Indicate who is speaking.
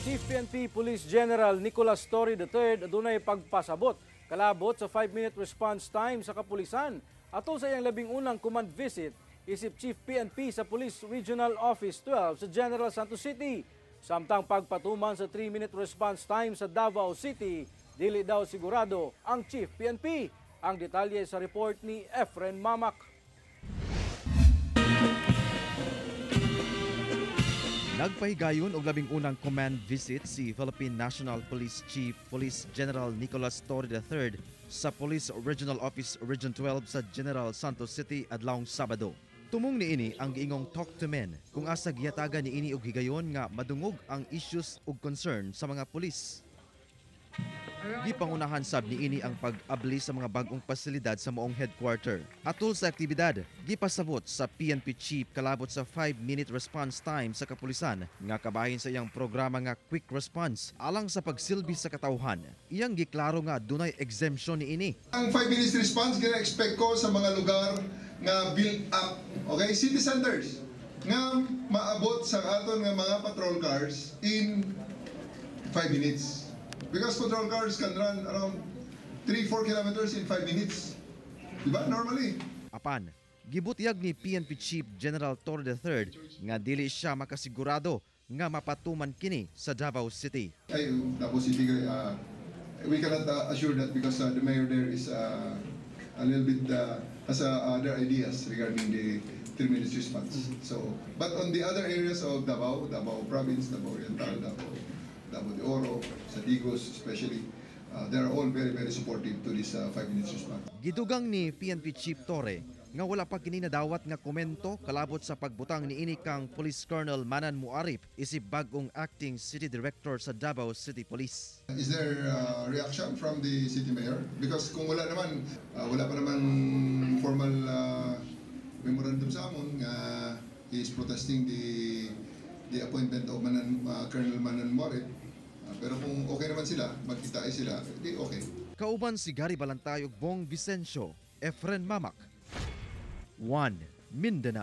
Speaker 1: Chief PNP Police General Nicolas Torre III adunay pagpasabot kalabot sa 5-minute response time sa kapulisan. Atol sa iyang 11 command visit isip Chief PNP sa Police Regional Office 12 sa General Santos City. Samtang pagpatuman sa 3-minute response time sa Davao City, dili daw sigurado ang Chief PNP. Ang detalye sa report ni Efren Mamak.
Speaker 2: Nagpahigayon og 11 command visit si Philippine National Police Chief Police General Nicolas Torre III sa Police Regional Office Region 12 sa General Santos City adlawng Sabado. Tumong niini ang giingong Talk to Men kung asa gihatagan niini og higayon nga madungog ang issues ug concern sa mga pulis. Gipangunahan sab niini ang pag-abli sa mga bag-ong pasilidad sa maong headquarter. Atol sa aktibidad, gipasabot sa PNP chief kalabot sa 5-minute response time sa kapulisan nga kabahin sa iyang programa nga Quick Response alang sa pagsilbi sa katawhan. Iyang giklaro nga dunay exemption niini.
Speaker 3: Ang 5 minutes response gina-expect ko sa mga lugar nga built up, okay, city centers nga maabot sa aton nga mga patrol cars in 5 minutes. Because patrol cars can run around 3-4 kilometers in 5 minutes. Diba? Normally.
Speaker 2: Apan, gibutyag ni PNP Chief General Torre III nga dili siya makasigurado nga mapatuman kini sa Davao City.
Speaker 3: Ay, Davao City, we cannot assure that because the mayor there is a little bit has other ideas regarding the 3 minutes response. So, but on the other areas of Davao, Davao Province, Davao Oriental, Davao de Oro, sa Digos especially, they are all very, very supportive to this 5 minutes response.
Speaker 2: Gidugang ni PNP Chief Torre nga wala pa kini nadawat nga komento kalabot sa pagbutang niini kang Police Colonel Manan Muarip isip bag-ong acting city director sa Davao City Police.
Speaker 3: Is there reaction from the city mayor? Because kung wala naman, wala pa naman formal memorandum sa amon nga he is protesting the appointment of Colonel Manan Muarip. Pero kung okay naman sila, magkita sila, di okay.
Speaker 2: Kauban si Gary Balantay ug Bong Vicencio, Efren Mamak. 1 Mindanao.